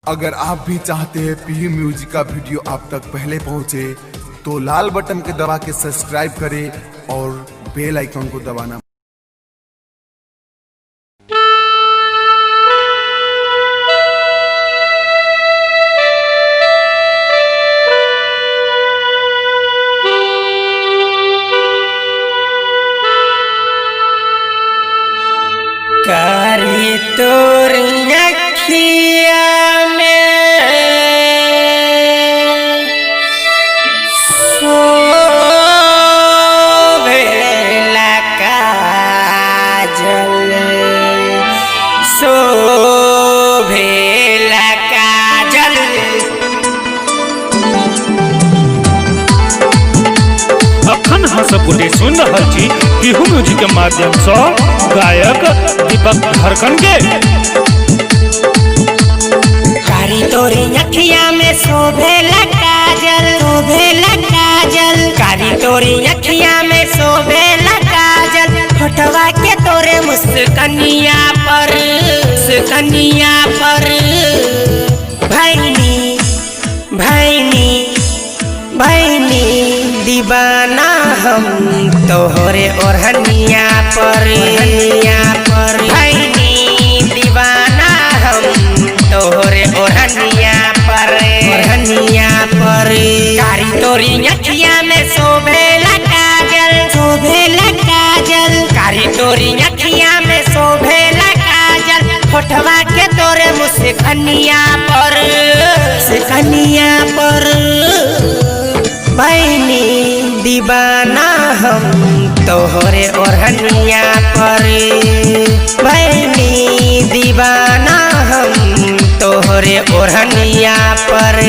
अगर आप भी चाहते हैं पीयू म्यूजिक का वीडियो आप तक पहले पहुंचे, तो लाल बटन के दबा के सब्सक्राइब करें और बेल आइकन को दबाना। कारी तोर अखिया में शोभेला काजल, शोभेला काजल। अखन अहाँ सब गोटे सुनि रहल छी पीहू म्यूजिक के माध्यम सँ गायक दीपक धड़कन के। कारी तोरी अखिया में शोभेला काजल, शोभेला काजल। कारी तोरी अखिया में शोभेला काजल, होठवा के तोरे मुस्कनिया पर, मुस्कनिया पर। भैनी भैनी भैनी दीवाना हम तोहरे ओढ़निया पर, ओढ़निया पर। भैनी दीवाना हम तोहरे ओढ़निया पर, ओढ़निया पर। कारी तोरी अखिया में शोभेला काजल, शोभेला काजल। कारी तोरी अखिया में शोभेला काजल, होठवा के तोरे मुस्कनिया पर, मुस्कनिया पर। भैनी दीवाना हम तोहरे ओढ़निया पर, भैनी दीवाना हम तोहरे ओढ़निया पर।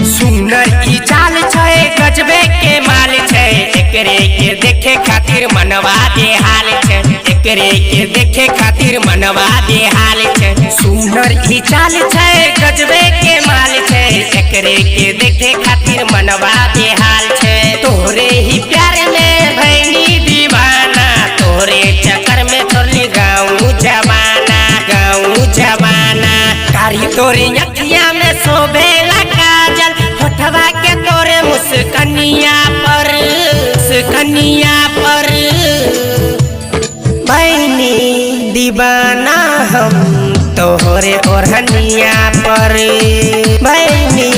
सुनर ई चाल छै, गजबे के माल छै, एकरे के देखे खातिर मनवा दे हाल छै, एकरे के देखे खातिर मनवा दे हाल छै। सुनर ई चाल छै, गजबे के माल छै, एकरे के देखे खातिर मनवा दे हाल छै। तोहरे ही प्यार में भैनी दीवाना, तोहरे चक्कर में छोड़ली गाँव जमाना, गाँव जमाना। कारी तोरी अखिया में शोभेला काजल, होठवा के तोरे मुस्कनिया पर, मुस्कनिया पर। भैनी दीवाना हम तोहरे ओढ़निया पर, भैनी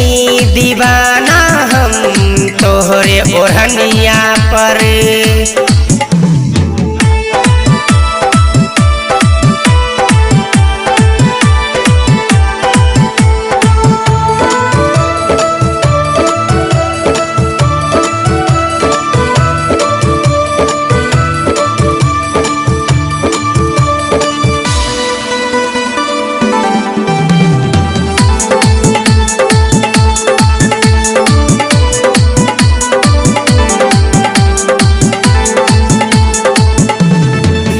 दीवाना हम तोहरे ओढ़निया पर।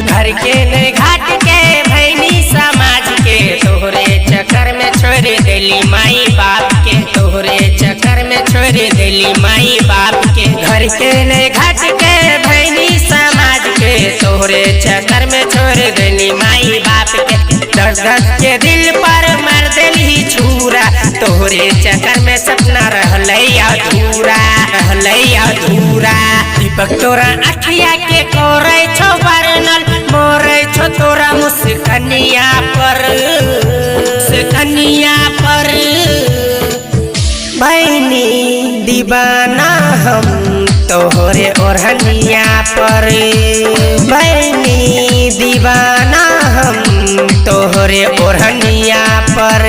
घर के ने घाट के भैनी समाज के, तोहरे चक्कर में छोड़ देली माई बाप के, तोहरे चक्कर में छोड़ देली माई बाप के। घर के ने घाट के भैनी समाज के, तोहरे चक्कर में छोड़ देली माई बाप के। दर्द के दिल पर मार देली छुरा, तोहरे चक्कर में सपना रहलै अधूरा, रहलै अधूरा। दीपक तोरा अखिया के करै छौ वर्णन, मोरै छौ तोरा मुस्कनिया पर, मुस्कनिया पर। भैनी दीवाना हम तोहरे ओढ़निया पर, भैनी दीवाना हम तोहरे ओढ़निया पर।